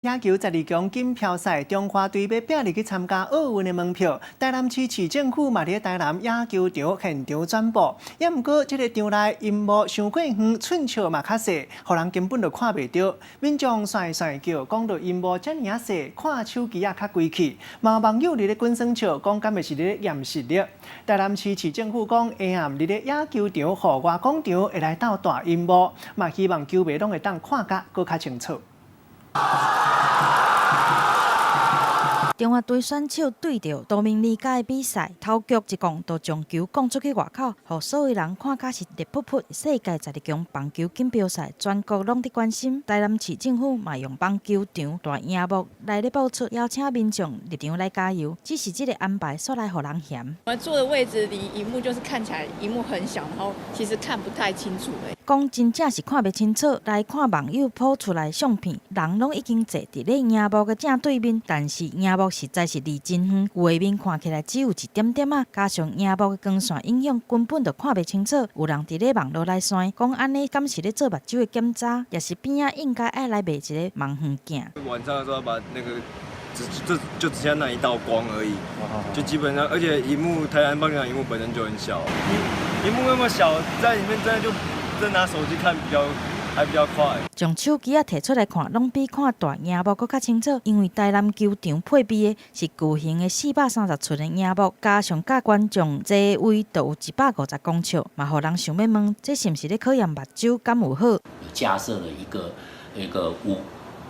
野球十二強錦標賽，中華隊欲拼入去參加奧運的門票。台南市市政府嘛佇台南野球場現場轉播。也毋過，這个場內螢幕傷過遠，寸尺嘛較細，予人根本就看袂著。民眾瀻瀻叫，講著螢幕遮爾仔細，看手機仔較規氣。嘛有網友佇咧滾耍笑，講敢會是佇咧驗視力。台南市市政府講，下暗佇咧野球場戶外廣場會來鬥大螢幕，嘛希望球迷攏會當看甲閣較清楚。中華隊選手對著多明尼加的比賽，頭局一摃就將球摃出去外口，予所有人看甲是熱噗噗。世界十二強棒球錦標賽，全國攏佇關心。台南市政府嘛用棒球場大螢幕來咧播出，邀請民眾入場來加油。只是這个安排煞來予人嫌。我們坐的位置離螢幕就是看起來螢幕很小，然後其實看不太清楚。講真正是看袂清楚，來看網友 po 出來相片，人攏已經坐佇咧螢幕的正對面，但是螢幕實在是離真遠，畫面看起來只有一點點仔，加上螢幕的光線影響，根本就看袂清楚。有人佇咧網路來瀻，講按呢敢是咧做目睭的檢查，抑是邊仔應該愛來賣一個望遠鏡。晚上的時候把那個只就就只剩下那一道光而已，就基本上，而且螢幕台南棒球場螢幕本身就很小，螢幕那麼小，在裡面真的就真拿手機看比較還比較快。將手機仔提出來看，攏比看大螢幕閣較清楚。因為台南球場配備的是巨型的430寸的螢幕，加上佮觀眾座位都有150公尺，嘛予人想欲問，這是毋是咧考驗目睭敢有好？架設了一個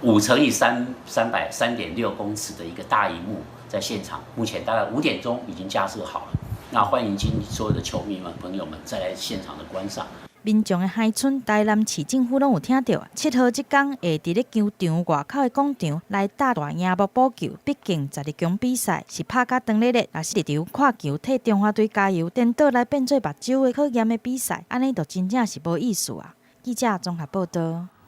5乘以330.6公尺的一個大螢幕在現場，目前大概5點鐘已經架設好了。那歡迎今所有的球迷們、朋友們再來現場的觀賞。民眾的鄉村，台南市政府攏有聽著。7號這工會佇咧球場外口的廣場來搭大螢幕播球。畢竟十二強比賽是拍甲當咧咧，若是入場看球替中華隊加油，顛倒來變做目睭的考驗的比賽，按呢就真正是無意思啊！記者綜合報道。